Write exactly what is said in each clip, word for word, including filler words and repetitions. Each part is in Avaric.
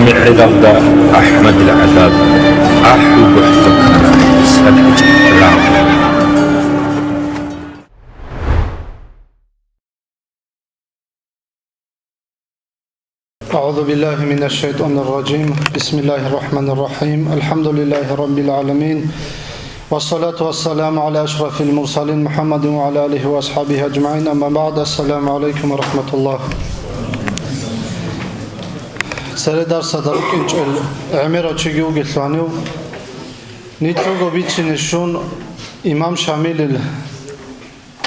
МехӀелалда АхӀмадил гӀадаб, ахӀи бухӀдухъана садгӀичӀ рагъ. أعوذ بالله من الشيطان الرجيم. بسم الله الرحمن الرحيم. الحمد لله رب العالمين. والصلاة والسلام على أشرف المرسلين محمد وعلى آله وأصحابه أجمعين. أما بعد. السلام عليكم ورحمة الله. Цере дарсада рукӀинчӀел гӀемерав чиги вугелъул гьанив, нилъего бицине щун, имам Шамилил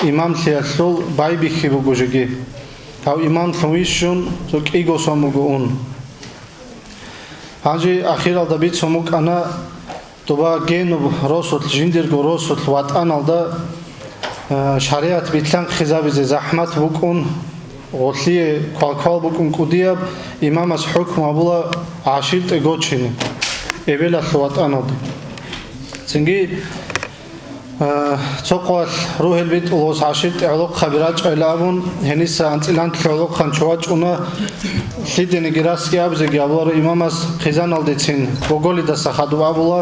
имамлъиялъул байбихьи буго жеги. Гьав имамлъун вищун, цо кӀиго сон буго ун. Гьанже ахиралда бицун букӀана, доба генуб росулъ, жиндирго росулъ ватӀаналда, э, шаригӀат билълъанхъизабизе захӀмат букӀун, гъолъие квалквал букӀун кӀудияб, имамас хӀукму гьабула гӀаширтӀе гочине эбелалъул ватӀаналде. Цинги, э, цо къоялъ ругьел битӀулас гӀаширтӀе гӀолохъаби рачӀайилан абун, гьениса анцӀила анлъго гӀолохъанчо вачӀуна, лъидениги расги абизеги абуларо имамас хъизаналдецин боголидаса хадуб абула,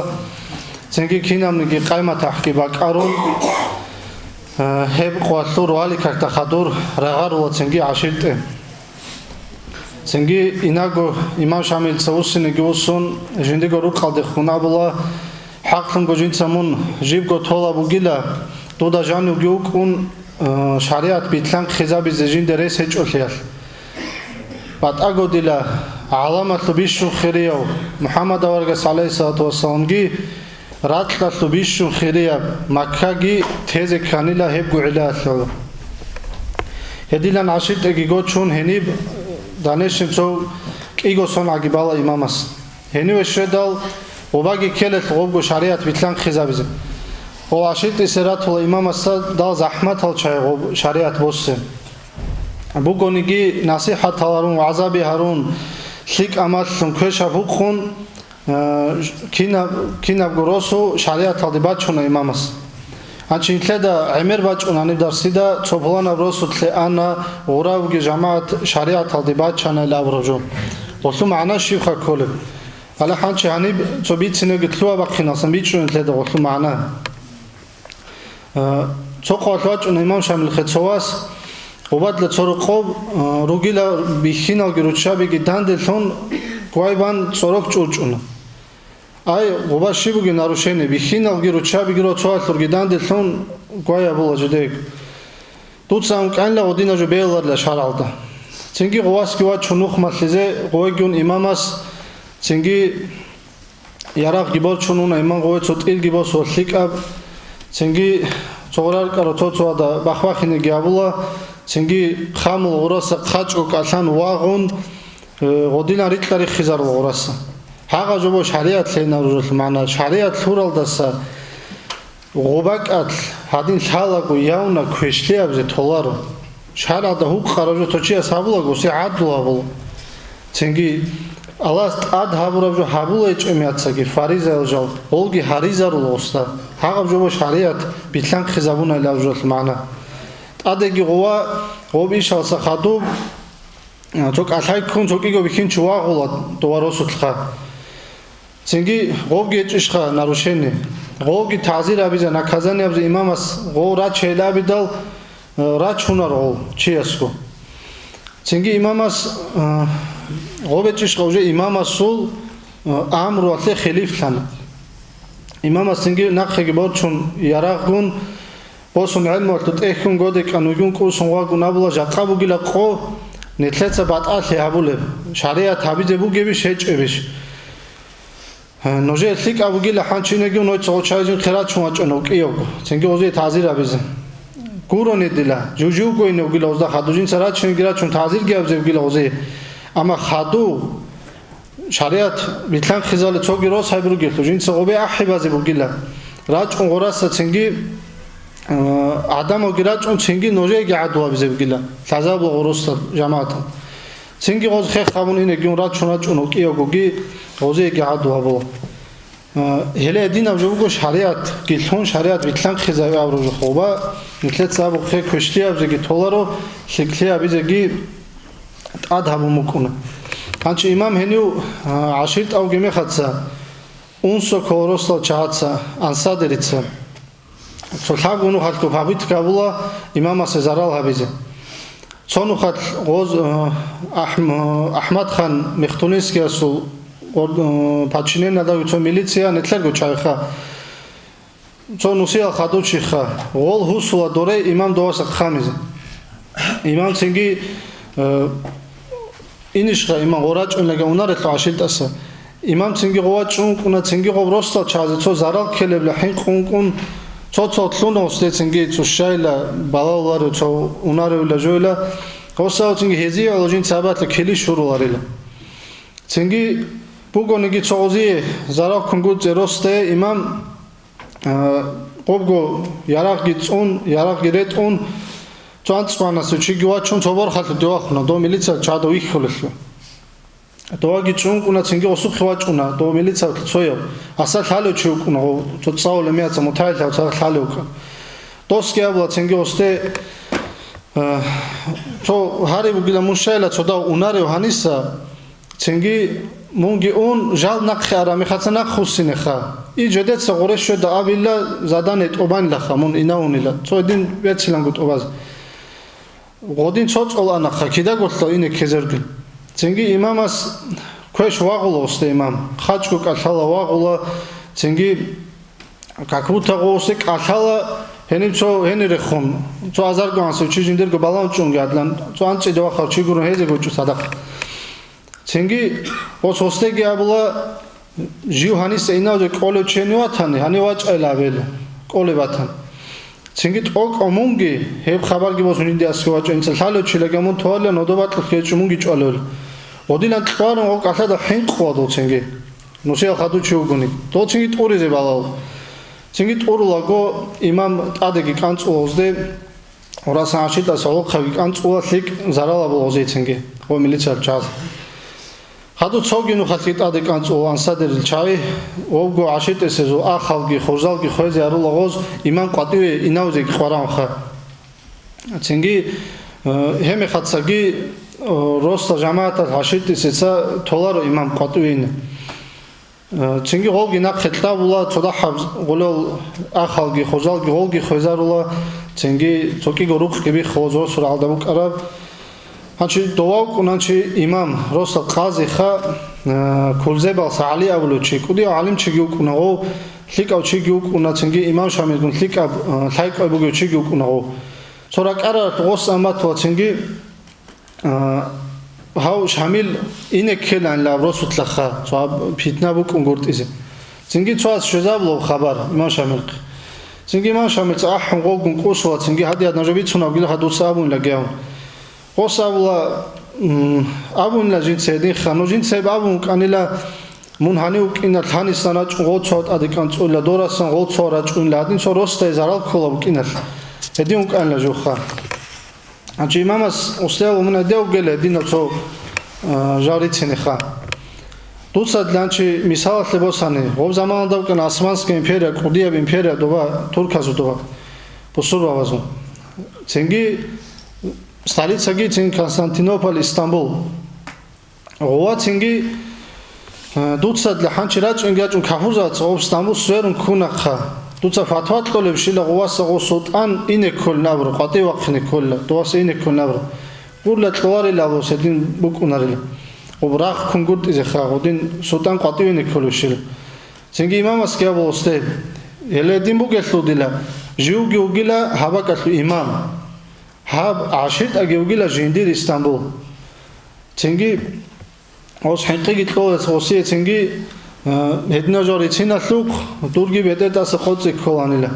цинги кинабниги къайматахӀги бакӀарун, э, гьеб къоялъул рогьалил какда хадур рагъарула цинги гӀаширтӀе. Цинги инаго имам Шамилица вуссинеги вуссун, жиндиго рукъалдехун абула, хӀакълъунго жинца мун жибго тола бугила, дуда жанивги вукӀун, э, шаригӀат билълъанхъизабизе жинда рес гьечӀолъиялъ. БатӀаго дила гӀаламалъул бищун хирияв МухӀаммад аварагас, гӀалайгьиссалату вассаламги, ракьалъул бищун хирияб Маккаги тезе кканила гьебго гӀиллаялъ. Гьединлъун гӀаширтӀеги гочун гьениб данешин цо кӀиго сон гӀаги бала имамас. Гьениве щведал, гъобаги ккелелъ гъобго шаригӀат билълъанхъизабизе. Гъо гӀаширтӀисе ратула имамасда дал захӀматал чагӀи гъоб шаригӀат босе. Бугониги насихӀатал гьарун, вагӀзаби гьарун, лъикӀ амаллъун квешаб гьукъун, Э, кинаб-, кинабго росу шаригӀаталде бачуна имамас. Гьанчи нилъеда гӀемер бачӀун гьаниб дарсида, цо пуланаб росулъе ана, гъуравги жамагӀат шаригӀаталде бачанайилан абураб жо. Гъолъул магӀна щибха кколеб? Гьале гьанчи гьаниб цо бицинеги лъугьа-бахъиналсан бичӀчӀун нилъеда гъолъул магӀна. Э, цо къоялъ вачӀуна имам Шамилихъе цо вас, гъубадла цо рокъоб, э, ругила бихьиналги руччабиги данделъун гвайбан цӀорог чӀурчӀуна. Ай, гъуба щиб бугеб нарушение, бихьиналги руччабиги ро цоялъурги данделъун гвай абула жидеего. Дуца ун кӀанила гъодинаб жо бегьуларила шаргӀалда. Цинги гъувасги вачун нухмалъизе гъойгун имамас, цинги ярагъги борчун уна имам гъове цо тӀилги босула лъикӀаб, цинги цо гъурар кӀара цо-цояда бахбахинеги абула, цинги хъамул гъураса хъачӀго кӀалъан вагъун, э, гъодинан рикьа риххизарула гъураса. Гьагъа жо бо шаригӀат лъейин абуралъул магӀна, шаригӀат лъуралдаса гъубакӀалъ гьадин лъалаго явна квешлъи абизе толаро. ШаргӀалда гьукъараб жо цо чияс гьабулаго, гъусе гӀадлу гьабула. Цинги Аллагьас тӀад гьабураб жо гьабулайчӀеб мецаги фаризаял жал, гъолги гьаризарула гъусда. Гьагъаб жо бо шаригӀат билълъанхъизабунайилан абуралъул магӀна. ТӀадеги гъува, гъоб ишалса хадуб, цо кӀалъай ккун цо кӀиго бихьинчи вагъула дова росулъха. Цинги гъовги гьечӀищха нарушение? Гъовги тагӀзир абизе, наказание абизе имамас гъов рачейилан абидал, э, рачунар гъов чиясго. Цинги имамас, э, гъов гьечӀищха уже имамасул, э, амруялъе хилифлъана. Имамас цинги нахъеги борчун ярагъгун, босун гӀелмуялъул тӀехьун годекӀан вугун кӀусун вагун абула, жакъа бугила къо, нилъеца батӀалъи гьабулеб, шаригӀат гьабизе бугебищ гьечӀебищ? Гье, нужее лъикӀаб бугила хӀанчинеги, нойца гъочай жинхъе рачун вачӀана кӀиявго, цинги гъозие тагӀзир абизе. Гурони дила, жив-живго ине вугила гъозда хадув, жинца рачинеги рачун тагӀзирги абизе вугила гъозие. Амма хадув, шаригӀат билълъанхъизали цоги рос гьаб ругелъул, жинца гъобе ахӀи базе бугила. РачӀун гъураса цинги, э, гӀадамалги рачӀун цинги нужееги гӀадлу гьабизе бугила, лъазабла гъурусда жамагӀатал. Цинги гъоз хех гьабун инеги ун рачун рачӀун вукӀиявгоги гъозееги гӀадлу гьабула. Э, гьеле гьединаб жо буго шаригӀат гилъун, шаригӀат билълъанхъизаби абураб жо хъуба, нилъеца абухъе квешлъи абизеги толаро, лъикӀлъи абизеги тӀад гьабун букӀуна. Гьанчи имам гьенив, а, гӀаширтӀавги мехаца, унсо ккола росдал чагӀаца, ансадерица. Цо лъабго нухалъго попытка гьабула имамасе зарал гьабизе. Цо нухалъ гъоз, а, Ахм-, Ахмадхан Мехтулинскиясул гъор-, а, подчинениялдаги цо милиция нилъерго чагӀиха. Цо нусиял хадув чиха, гъол гьусула доре имам доваса хъамизе. Имам цинги, э, инишха имам гъорачӀунлага унарелъул гӀашилтӀаса. Имам цинги гъова чӀункӀуна, цинги гъоб росдал чазе цо зарал ккелебла хӀинкъункӀун, цо-цо лъуна усде цинги цущайла балалуларо цо унаревла жойла, гъосав цинги гьезие гӀоло жинца абатлъа кили шуруларила. Цинги бугониги цо гъозие зарал кунгуцӀе росдае имам А, къобго ярагъги цӀун, ярагъги ретӀун, цо анцӀбанасев чиги вачун, цо борхалъуде вахуна, дов милиция чагӀда вихьулелъул. Доваги чӀункӀуна, цинги гъосухъе вачӀуна, дов милициялъул цояв. Аса лъалев чи вукӀуна, гъов, цо цӀалулев меца мутагӀиллъав цадахъ лъалев вукӀана. Досги абула цинги гъосде, а, цо гьариб бугила мун щайла цо дав унарев гьаниса, Цинги мунги ун, жал нахъе ара мехаца нахъ вуссинеха. И жедеца гъоре щведа абила, задание тӀубанилаха мун инавунила, цо гьедин берциланго тӀубаз. Гъодин цо цӀол анаха, кидаголъа ине ккезерги. Цинги имамас квеш вагъула усте имам, хачго кӀалъала вагъула, цинги как будто гъосде кӀалъала гьениб цо гьенирехун, цо азарго ансев чи жиндирго балагьун чӀунги гьадлан, цо анцӀиде вахав чи гурун гьезего чӀу цадахъ. Цинги гъос гъосдеги абула, жив гьаниса инавзе кӀолев чени ватани, гьанив вачӀайла абела, кӀолеб батан. Цинги тӀокӀав мунги, гьеб хабарги босун жиндиасги вачӀа, инца лъалев чилаги мун тоалила, нодо бакьулъ гьечӀо мунги чӀвалевла. Гъодилан кьварун гъов кӀалъада хӀинкъула дол цинги. Нусиял хадув чи вугони. Дол цинги тӀуризе балал. Цинги тӀурулаго имам тӀадеги кӀанцӀула гъозде. Гъурасан гӀашитӀас гӀолохъаги кӀанцӀула лъикӀ заралаб гъозейцинги ва милицияб чагӀаз. Хадур цоги нухалъги тӀаде кӀанцӀула ансадерил чагӀи, вовго гӀашитӀисезул ахалги хурзалги хвезе арула гъоз имам къватӀиве инавзеги къваранха. Цинги, э, гьемехацаги, э, росла жамагӀатал гӀашитӀисеца толаро имам къватӀивейин. Э, цинги гъолги нахъе кьабула, цо дагьаб гъолел ахалги, хозалги гъолги хвезарула, цинги цокӀиго рукъги биххула росу рагӀалда букӀараб. Гьанчи довав вукӀунанчи имам, росдал къазиха, э, Кулзебал СагӀали абулев чи, кӀудияв гӀалимчиги вукӀуна гъов, лъикӀав чиги вукӀуна, цинги имам Шамилгун лъикӀаб, э, лъайкъай бугев чиги вукӀуна гъов. Цо ракӀарал гъос аматула цинги А, гьав Шамил ине ккеланила гьаб росулъаха, цо гьаб питна букӀун гуртӀизе. Цинги цояс щвезабулеб хабар имам Шамилхъе. Цинги имам Шамилца ахӀун гъолгун къусула, цинги гьадият нажо бицунабгилаха дуца абунила гьавун. Гъос абула, м, абунила жинца гьединха, ну жинца гьеб абун вукӀанила, мун гьанив вукӀиналъ гьанисан рачӀун гъов цо тӀаде кӀанцӀула, дорасан гъов цо рачӀунила, гьадин цо росдае зарал ккола букӀиналъ. Гьедин вукӀанила жуха. Гьанчи имамас гъосие абула, мун гьедев вугила динав цо, а, жал рицинеха. Дуца диланчи мисалалъе босани, гъоб заманалда вукӀана Османская империя, кӀудияб империя доба, турказул доба, бусурбабазул. Цинги столицаги цин Константинополь, Истамбул. Гъова цинги, э, дуца дила гьанчи рачӀунги рачӀун кафурзаца гъоб Стамбул сверун ккунахъа. Дуца фатва кьолеб щила гъоваса гъов султӀан ине кколин абураб, къватӀив вахъине кколила, дуваса ине кколин абураб. Гъурла кьоларила абу гьедин букӀунарила. Гъоб рахъ кунгуртӀизеха, гъудин султӀан къватӀив ине кколев щила. Цинги имамасги абула гъосде, гьеле гьедин бугелъул дила, живги вугила гьабакӀалъул имам. Гьаб гӀаширтӀаги вугила жиндир Истамбул. Цинги гъос хӀинкъиги кьола гъосие, цинги, а, гьединав жал рициналъухъ, дурги бетӀердаса къоцӀи кколанила.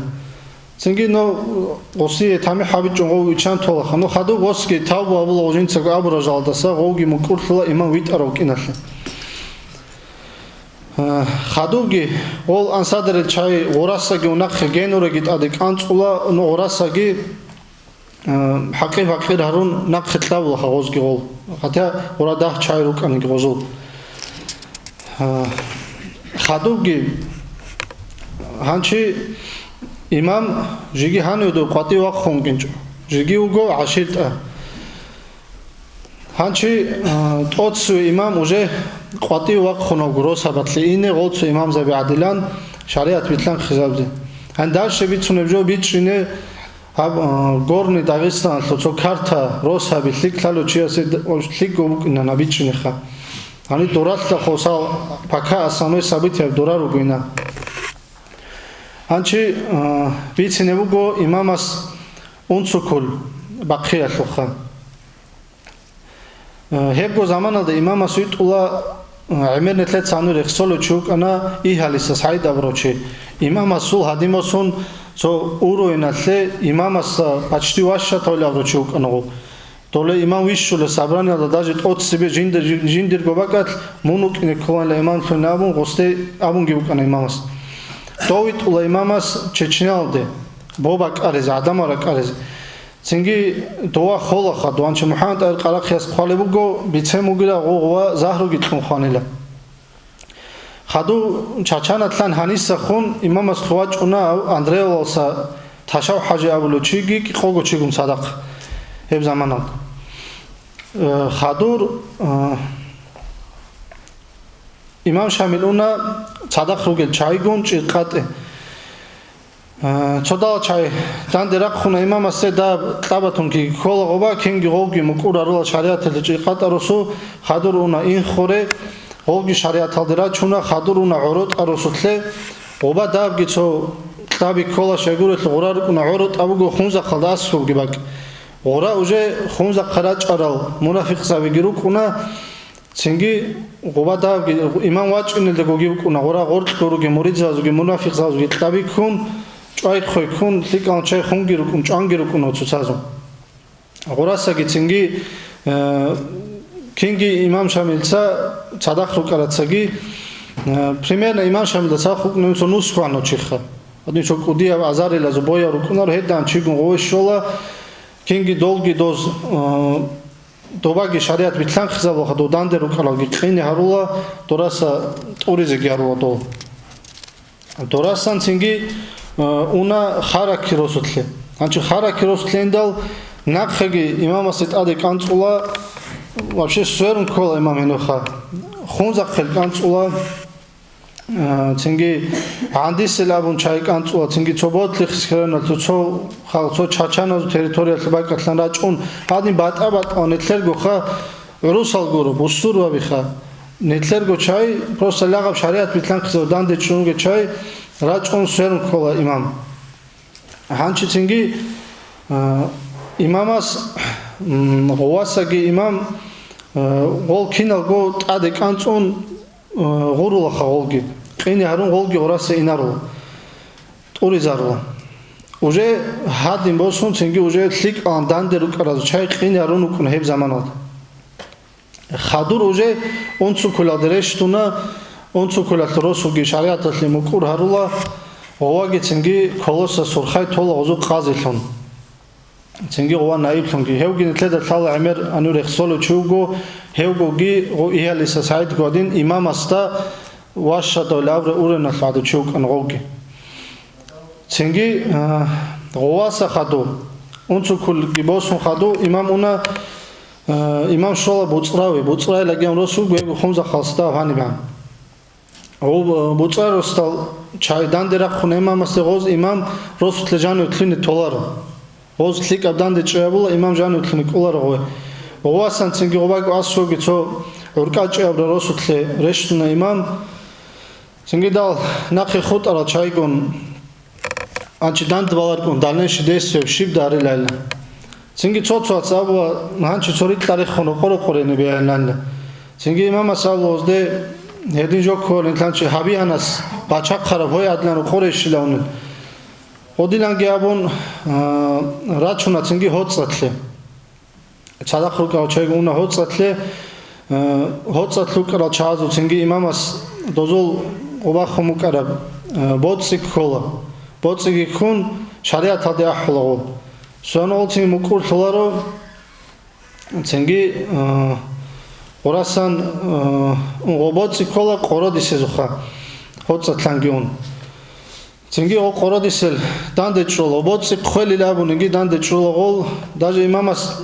Цинги ну гъосие тамихӀ гьабичӀун гъов виччан толаха. Ну хадуб гъосги тавбу гьабула гъов жинцаго абураб жалдаса, гъовги мукӀурлъула имам витӀарав вукӀиналъе. А, хадубги гъол ансадерил чагӀи гъурасаги унахъе генураги тӀаде кӀанцӀула, ну гъурасаги А, хӀакъи-пакъир гьарун нахъе кьабула гъозги гъол. Гьатя гъура дагь чагӀи рукӀаниги гъозул. А, хадубги гьанчи имам жиги гьанивдур къватӀив вахъун вукӀинчӀо. Жиги вуго гӀаширтӀа. Гьанчи, а, тӀоцеве имам уже къватӀив вахъунавго росабалъе ине гъолцо имамзаби гӀадилан шаригӀат билълъанхъизабизе. Гьанже дальше бицунеб жо бичӀчӀине гьаб, а, Горный Дагъистаналъул цо карта росаби лъикӀ лъалев чиясе д-, лъикӀго букӀинана бичӀчӀинеха. Гьаниб дуралъа хосал пока основной событияб дура ругойна. Гьанчи, а, бицине буго имамас унцукул бахъиялъулха. Э, гьебго заманалда имамас витӀула, э, гӀемер нилъеца гьанур рехсолев чи вукӀана Игьалиса СагӀид абурав чи. Имамасул гьадимасун цо уровеналъе имамасда почти ващатавли абурав чи вукӀана гъов. Доле имам вищула собраниялда даже тӀоцебе жиндир-, жиндирго бакӀалъ мун вукӀине кколанила имамлъун абун, гъосде абунги букӀана имамас. Дов витӀула имамас Чечнялде, бо бакӀаризе, гӀадамал ракӀаризе. Цинги дова холаха, дуванчи МухӀаммад ТӀагьир Къарахъияс хъвалеб буго, бицен бугила гъугъ ва загьруги кьун хванила. Хадув Чачаналъан гьанисахун имамас хъувачӀуна гьав Андреевалса Ташав ХӀажи абулев чиги кӀикъого чигун цадахъ гьеб заманалда. Э, хадур, э, имам Шамил уна цадахъ ругел чайгун ЧӀикъатӀе. Э, цо дала чай данде рахъуна имамасде даб кьабатунги ккола гъоба, кинги гъовги мукӀур гьарула шаригӀаталде ЧӀикъатӀа росу, хадур уна Инхоре, гъовги шаригӀаталде рачуна, хадур уна ГӀоротӀа росулъе, гъоба дабги цо кьаби ккола щайгурелъул гъура рукӀуна ГӀоротӀа буго Хунзахъалда аскӀобги бакӀ. Гъура уже Хунзахъа рачӀарал мунафикъзабиги рукӀуна, Цинги гъубадавги имам вачӀинелда гуги букӀуна, гъура гъоркьго ругел муридзазуги мунафикъзазуги кьабиккун, чӀвай-хъвейккун, лъикӀал чай хунги рукӀун, чӀванги рукӀуна цоцазул. Гъурасаги цинги, э, кинги имам Шамилца цадахъ рукӀарацаги, э, примерно имам Шамилда цадахъ рукӀунев цо нусгоанав чиха. Гьадин цо кӀудияб азарилазул бояв рукӀунаро, гьедан чигун гъове щола, кинги долги доз, э, Добаги шаригӀат билълъанхъизабулаха, дов данде рукӀаралги къине гьарула, дораса тӀуризеги гьарула дов. Дорасан цинги, э, уна Хараки росулъе. Гьанчи Хараки росулъе индал нахъеги имамасде тӀаде кӀанцӀула, вообще сверун ккола имам гьенивха. Хунзахъел кӀанцӀула. А, цинги гӀандисел абун чай кӀанцӀула, цинги цо ботлихъ схероналъу, цо хал-, цо чачаназул территориялъе бакӀалъан рачӀун, гьадин батӀа-батӀа нилъергоха гӀурусал гуро, бусурбабиха. Нилъерго чай просто лягӀаб шаригӀат билълъанхъизаб данде чӀунги чай рачӀун сверун ккола имам. Гьанчи цинги, а, имамас, м, гъувасаги имам, а, гъол киналго тӀаде кӀанцӀун, а, гъурулаха гъолги. Къине гьарун гъолги гъурасе инарула. ТӀуризарула. Уже гьадин босун цинги уже лъикӀалан данде рукӀаразул чай къине гьарун вукӀуна гьеб заманалда. Хадур уже унцукулалде рещтӀуна, унцукулалъ росуги шаригӀаталъе мукӀур гьарула, гъоваги цинги колоса сурхай тола гъозу къазилъун. Цинги гъова наиблъунги. Гьевги нилъеда лъала гӀемер гьанив рехсолев чи вуго, гьевгоги гъо-, Игьалиса СагӀид гвадин имамасда ващадав лавра уреналъ гӀадав чи вукӀан гъовги. Цинги, а, гъоваса хаду, унцукулги босун хаду, имам уна, а, имам щола БуцӀраве, БуцӀрайлагиян росулго гьеб Хунзахъалсда гьанибан. Гъоб-, БуцӀра росдал чай данде рахъун имамасде гъоз имам росулъе жанив лъуни толаро. Гъоз лъикӀаб данде чӀей абула, имам жанив лъуни кӀоларо гъове. Гъовасан цинги гъобаго асуги цо гӀуркӀа чӀей абра росулъе рещтӀуна имам. Цинги дал нахъе хутӀарал чайгун, анчи дандбаларкун, дальнейший действие щиб дарилайилан. Цинги цо-цоаца абула, гьанчи цо рикьа рехун рокъо-рокъорене бегьананила. Цинги имамас абула гъозде, гьедин жо кколин лъанчи гьабиянас бачахъараб гьой гӀадлан рокъорейщилавнин. Гъодиланги абун, а, рачуна цинги гьоцӀалъе. Цадахъ рукӀарал чайгун уна гьоцӀалъе, э, гьоцӀалъ рукӀарал чагӀазул цинги имамас дозул гъубахъун букӀараб, э, боцӀи ккола. БоцӀиги ккун, шаригӀаталде ахӀула гъоб. Соналъул цин мукӀурлъуларо, цинги, э, гъурасан, э, гъоб боцӀи ккола къородисезухъа, гьоцӀалъанги ун. Цинги гъо къородисел данде чӀола, боцӀи хъвелил абуниги данде чӀола гъол, даже имамас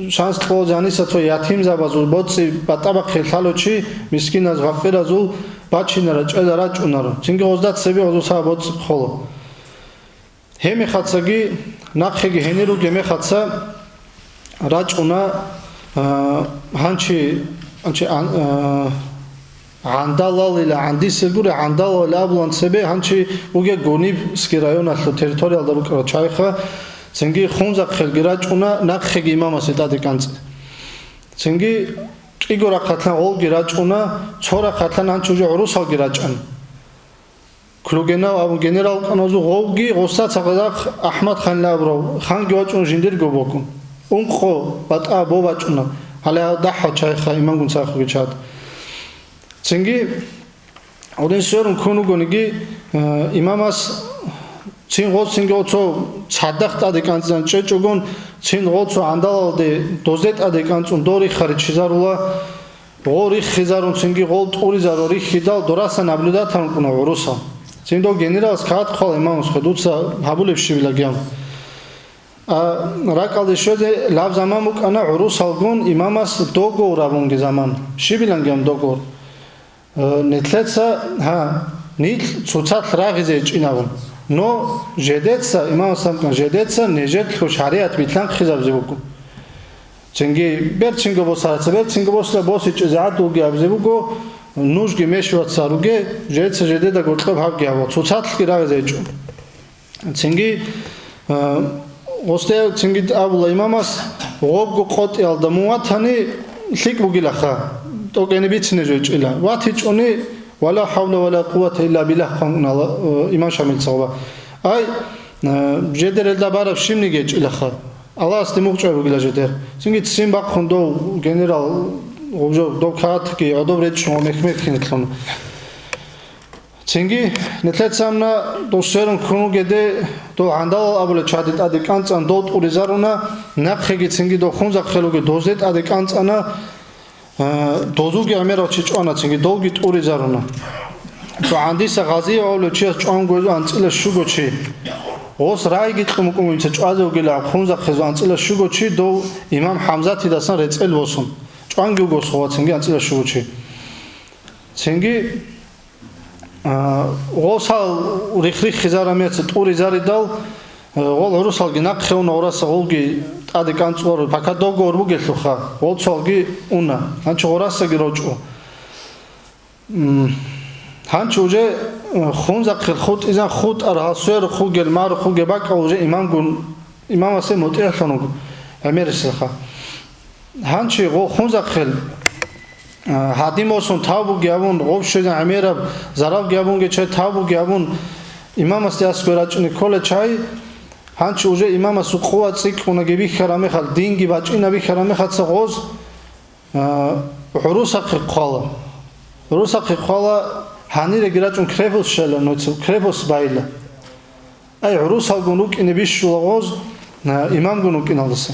Шанс кьола гьаниса цо ятимзабазул боцӀи батӀа бахъе лъалев чи мискиназ, факъиразул бачинаро, чӀезе рачӀунаро. Цинги гъозда цебе гъозул сабаб боцӀи кьола. Гьеб мехацаги, нахъеги гьенир ругеб мехаца рачӀуна, а, гьанчи, гьанчи, а, а, ГӀандалалила, ГӀандисел гури, ГӀандалалила абулан цебе гьанчи бугеб Гунибский районалъул территориялда рукӀарал чайха, цинги Хунзахъелги рачӀуна нахъеги имамасе тӀаде кӀанцӀе. Цинги кӀиго рахъалъан гъолги рачӀуна, цо рахъалъан гьанчи уже гӀурусалги рачӀана. Клюгенау абун генерал вукӀана гъозул, гъовги гъоса цадахъ АхӀмад-ханила абурав ханги вачӀун жиндирго бокӀун. Ункъо батӀа бо бачӀуна, гьале гьал дагьал чайха имамгун цадахъ бугел чагӀи. Цинги гьедин сверун ккун вугониги, э, имамас цин гъоз цинги оцо цадахъ тӀаде кӀанцӀизан чӀечӀогон, цин гъоцо гӀандалалде дозде тӀаде кӀанцӀун дол риххариччизарула. Гъол риххизарун цинги гъол тӀуризарун риххидал дораса наблюдатан вукӀуна гӀурусал. Цин дов генералас кагъат хъвала имамас, хъе дуца гьабулеб щибилан гьеб. А ракӀалде щвезе лъаб заман букӀана гӀурусалгун имамас договор абунги заман. Щибилан гьеб договор? Э, нилъеца, гьа, нилъ цоцалъ рагъизе гьечӀин абун. Но жидеца, имамас абун, жидеца нижедлъго шаригӀат билълъанхъизабизе буго. Цинги берцинго босараца, берцинго босила босичӀезе гӀадулги абизе буго, нужги мешваца руге, жеца жедеда гьоркьоб гьабги гьабо, цоцалъги рагъизе гьечӀо. Цинги, а, гъосде цинги абула имамас, гъобго къотӀиялда мун ватани, лъикӀ бугилаха, тӀокӀине бицине жойчӀила. ВатичӀони, «Ва ла хӀавла ва ла къуввата илла биллагь», хъван уна, э, имам Шамил цагъуба. Ай, э, жедерелда бараб щибниги гьечӀилаха. Аллагьасде мугъчӀвай бугила жедер. Цинги ццин бахъун дов генерал, гъубжо, дов кагъатги гӀодоб речӀчӀун ва мехмед кинетлъун. Цинги нилъеца амна дов сверун ккун вугеде, дов гӀандалал абулеб чади тӀаде кӀанцӀан дов тӀуризаруна, нахъеги цинги дов Хунзахъел вугев дозде тӀаде кӀанцӀана, Э, дозулги гӀемерал чи чӀвана, цинги довги тӀуризаруна. Цо гӀандиса Гъазиев абулев чияс чӀван гьезул анцӀила щуго чи. Гъос райги кьун букӀун, инца чӀвазе вугилан Хунзахъезул анцӀила щуго чи, дов имам ХӀамзатидасан рецӀел босун. ЧӀванги вуго гъосул цинги анцӀила щуго чи. Цинги А, гъосал рихриххизаран меца тӀуризаридал, э, гъол гӀурусалги нахъе уна, гъораса гъолги тӀаде кӀанцӀуларо, пока договор бугелъулха, гъоцалги уна, гьанчи гъорасаги рочӀо. М, гьанчи уже, э, Хунзахъел хутӀизан хутӀарал гьал сверухъ вугел, марухъ вугел бакӀал уже имамгун, имамасе мутӀигӀлъун вуго гӀемерисеха. Гьанчи гъо-, Хунзахъел А, гьадин босун тавбуги гьабун, гъоб щвезан гӀемераб заралги гьабунги чай тавбуги гьабун, имамасде аскӀой рачӀине ккола чай, гьанчи уже имамасул къуват цӀикӀкӀунаги бихьараб мехалъ, динги бачӀина бихьараб мехалъ гъоз, а, гӀурусахъе хъвала. ГӀурусахъе хъвала, гьаниреги рачӀун крепость щайила нуца, крепость байила. Ай, гӀурусалгун рукӀине бищула гъоз, а, имамгун вукӀиналдаса.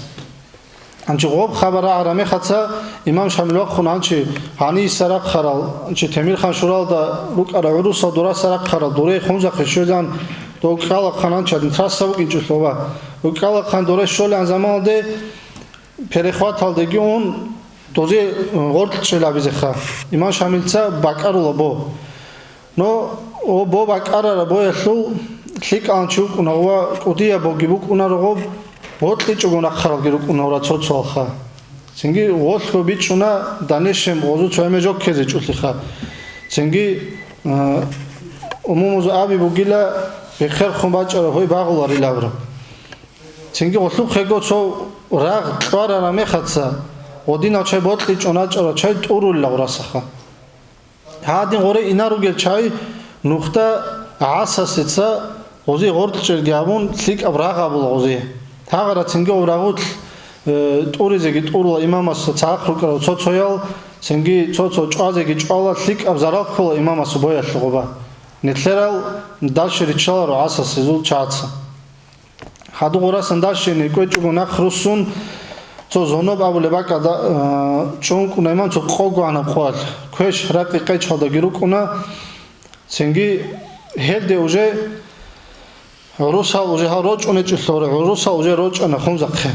Гьанчи гъоб хабар рагӀараб мехалъ имам Шамил вахъун гьанчи гьаниса рахъарал, гьанчи Темирхан-Шуралда рукӀарал гӀурусал дураса рахъарал, дуре Хунзахъе щвезан, дов кӀалахъан гьанчи гьадин трасса букӀинчӀелъула. Дов кӀалахъан дуре щолеан заманалде перехваталдеги ун, дозе гъоркьчӀел абизеха. Имам Шамилца бакӀарула бо. Но, о, бо бакӀарараб боялъул лъикӀалан чи вукӀуна ва кӀудияб боги букӀунаро гъоб, бокьичӀого рахъаралги рукӀуна гъора цо-цоалха. Цинги гъолъго бичӀчӀуна данешем гъозу цояме жо ккезе чӀулъиха. Цинги, а, умумузу аби бугила, бехерхун бачӀараб гьой багъуларилабра. Цинги гъолъухъего цо рагъ кьварараб мехалъа, гъодинал чай бокьичӀон рачӀарал чай тӀурулила гъорасаха. Гьадин гъоре инар ругел чай нухда гӀасасеца гъузи гъоркьчӀелги абун, лъикӀаб рагъ абула гъузи. Гьагъара цинги гъоб рагъулъ, э, тӀуризеги тӀурула имамасда цадахъ рукӀарал цо-цоял, цинги цо-цо чӀвазеги чӀвала, лъикӀаб зарал ккола имамасул боялъ гъоба. Нилъерал дальше риччаларо гӀасасезул чагӀаца. Хадуб гъорасан дальше кӀвечӀого нахъ руссун, цо Зоноб абулеб бакӀалда, а, чӀункӀуна имам цо къого гьанаб къоялъ, квеш ракъи къечалдаги рукӀуна, цинги гьелде уже гӀурусал уже гьал рочӀунечӀелъул, гӀурусал уже рочӀана Хунзахъе.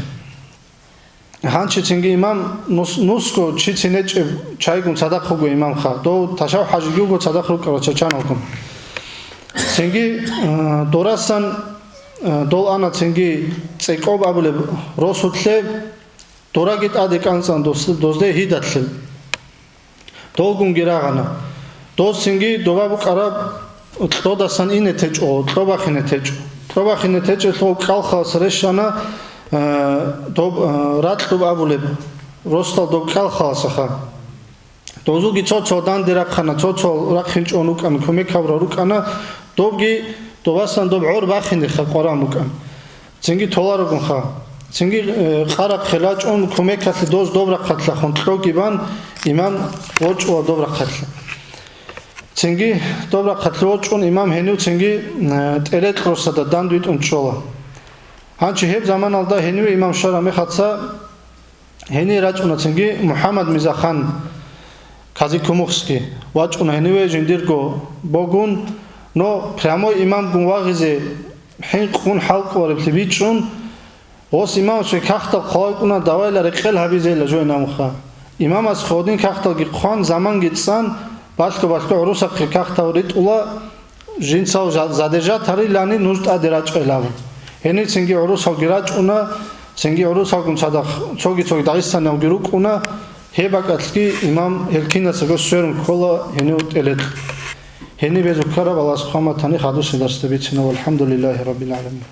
Гьанчи цинги имам нус-, нусго чи цинечӀеб чайгун цадахъ вуго имамха. Дов Ташав ХӀажиги вуго цадахъ рукӀарал чачаналгун. Цинги, э, дорасан, э, дол ана цинги ЦӀекӀоб абулеб росулъе, дораги тӀаде кӀанцӀан дос-, дозде гьидалъе. Долгунги рагъана. Доз цинги доба букӀараб кьодасан ине течӀо, кьо бахине течӀо. Кьо бахине течӀелъул кӀалхалас рещана, э, доб, э, ракьуб абулеб, росдал доб кӀалхаласаха. Дозулги цо-цо данде рахъана, цо-цо рахъинчӀон рукӀана, кумек гьабурал рукӀана, добги добасан доб гӀор бахинеха къваран букӀан. Цинги толарогунха. Цинги, э, къарахъе рачӀун, кумекалъе доз доб рахъалъахун кьоги бан, имам ворчӀула доб рахъалъе. Цинги доб рахъалъе ворчӀун, имам гьенив цинги, э, тӀелекь росада дандвитӀун чӀола. Гьанчи гьеб заманалда гьениве имам щвараб мехалца, гьенир рачӀуна цинги МухӀаммад Мизахан Казикумухский, вачӀуна гьениве жиндирго богун, но прямой имамгун вагъизе хӀинкъун хӀалкӀолареблъи бичӀчӀун, гъос имамасул кагътал хъвалкӀуна давайла рекъел гьабизейила жойнамуха. Имамас гьодин кагъталги хъван, заманги цӀан, балъго-балъго гӀурусахъе кагътал ритӀула, жинцал жа-, задержать гьарилани нуж тӀаде рачӀайилан. Гьенир цинги гӀурусалги рачӀуна, цинги гӀурусалгун цадахъ цоги-цоги дагъистаниялги рукӀуна, гьеб бакӀалъги имам гьел кинацаго сверун ккола гьенив тӀелекь. Гьениб гьезул ккараб Аллагьас хъван батани хадусеб дарсда бицина, валхӀамдулиллагьи раббил гӀаламин.